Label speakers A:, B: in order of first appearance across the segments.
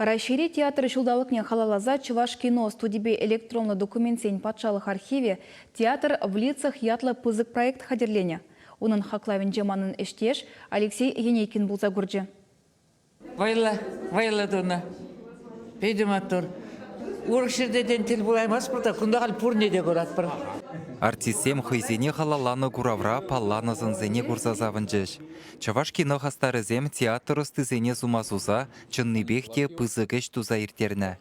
A: Раҫҫейри театр ҫулталӑкне халалласа Чӑваш кино студипе электронлӑ документсен патшалӑх архивӗ «Театр в лицах» ятлӑ пысӑк проект хатӗрленӗ. Унӑн хаклавӗнче манӑн ӗҫтеш Алексей Енейкин пулса курчӗ.
B: Вӑйлӑ, вӑйлӑ тунӑ. Питӗ маттур. Урӑх ҫӗрте тӗл пулаймастпӑр та, кунта халь пурне те куратпӑр.
C: Артистсем хӑйсене халалланӑ куравра палланӑ сӑнсене курса савӑнчӗҫ. Чӑваш кино хастарӗсем театр ӑстисене сума суса чӑннипех те пысӑк ӗҫ туса ирттернӗ.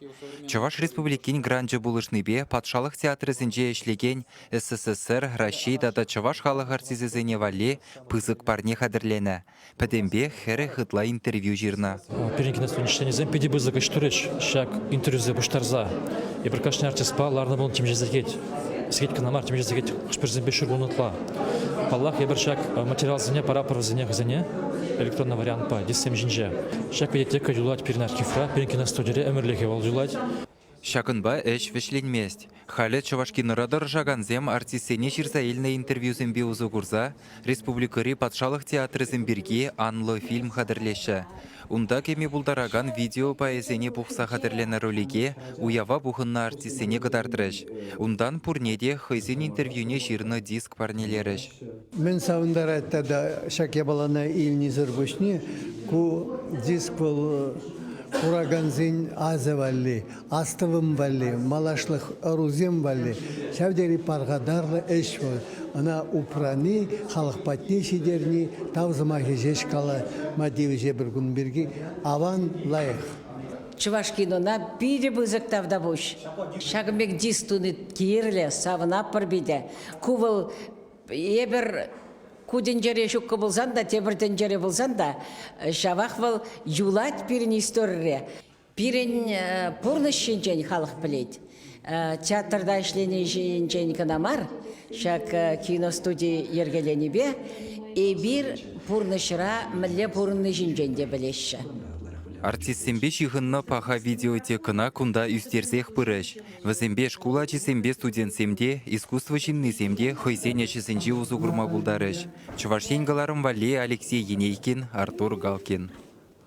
C: Чӑваш Республикин гранчӗ пулӑшнипе патшалӑх театрӗсенче ӗҫлекен СССР, Раҫҫей тата чӑваш халӑх артисчӗсене валли пысӑк парне хатӗрленӗ. Пӗтӗмпех 40 ытла интервью ҫырнӑ.
D: Пирӗн киностудин ӗҫченӗсем питӗ пысӑк ӗҫ турӗҫ ҫак интервьюсене пуҫтарса. Эпир кашни артистпа ларнӑ пулнӑ темиҫе сехет. Сехет кӑна мар, темиҫе сехет хӑш-пӗрисемпе ҫур кун ытла. Паллах, эпир ҫак материалсене паратпӑр вӗсене хӑйсене электронлӑ вариантпа, дисксем ҫинче. Ҫак видеотека юлать пирӗн архивра, пирӗн киностудире ӗмӗрлӗхе вӑл юлать.
C: Ҫакӑнпа ӗҫ вӗҫленмест. Халӗ Чӑвашкинора тӑрӑшакансем артистсене ҫырса илнӗ интервьюсемпе усӑ курса республикӑри патшалӑх театрӗсем пирки анлӑ фильм хатӗрлеҫҫӗ. Унта кӗме пултаракан видео пайӗсене пухса хатӗрленӗ ролике уява пухӑннӑ артистсене кӑтартрӗҫ. Унтан пурне те хӑйсен интервьюне ҫырнӑ диск парнелерӗҫ.
E: Мӗн савӑнтарать тата ҫак япалана илнисӗр пуҫне, ку диск вӑл куракансен асӗ валли, астӑвӑм валли, малашлӑх ӑрусем валли ҫав тери пархатарлӑ ӗҫ вӑл. Ӑна упрани, халӑх патне ҫитерни, тав сӑмахӗ ҫеҫ калама тивӗҫ эпир кун пирки. Аван, лайӑх.
F: Чӑваш кинона питӗ пысӑк тавтапуҫ. Ҫакӑн пек диск туни кирлӗ, савӑнатпӑр питӗ. Ку вӑл эпир ку тӗнчере ҫуккӑ пулсан та, тепӗр тӗнчере пулсан та, ҫавах вӑл юлать пирӗн историре. Пирӗн пурнӑҫ ҫинчен халӑх пӗлет. Театрта ӗҫлени ҫинчен кӑна мар, ҫак киностуди йӗркеленипе эпир пурнӑҫра мӗнле пурӑнни ҫинчен те пӗлеҫҫӗ.
C: Артистсемпе ҫыхӑннӑ паха видеотекӑна кунта ӳстерсех пырӗҫ. Вӗсемпе шкул ачисемпе студентсем те, искусство ҫыннисем те хӑйсен ӗҫӗсенче усӑ курма пултарӗҫ. Чӑваш Ен кӑларӑм валли Алексей Енейкин, Артур Галкин.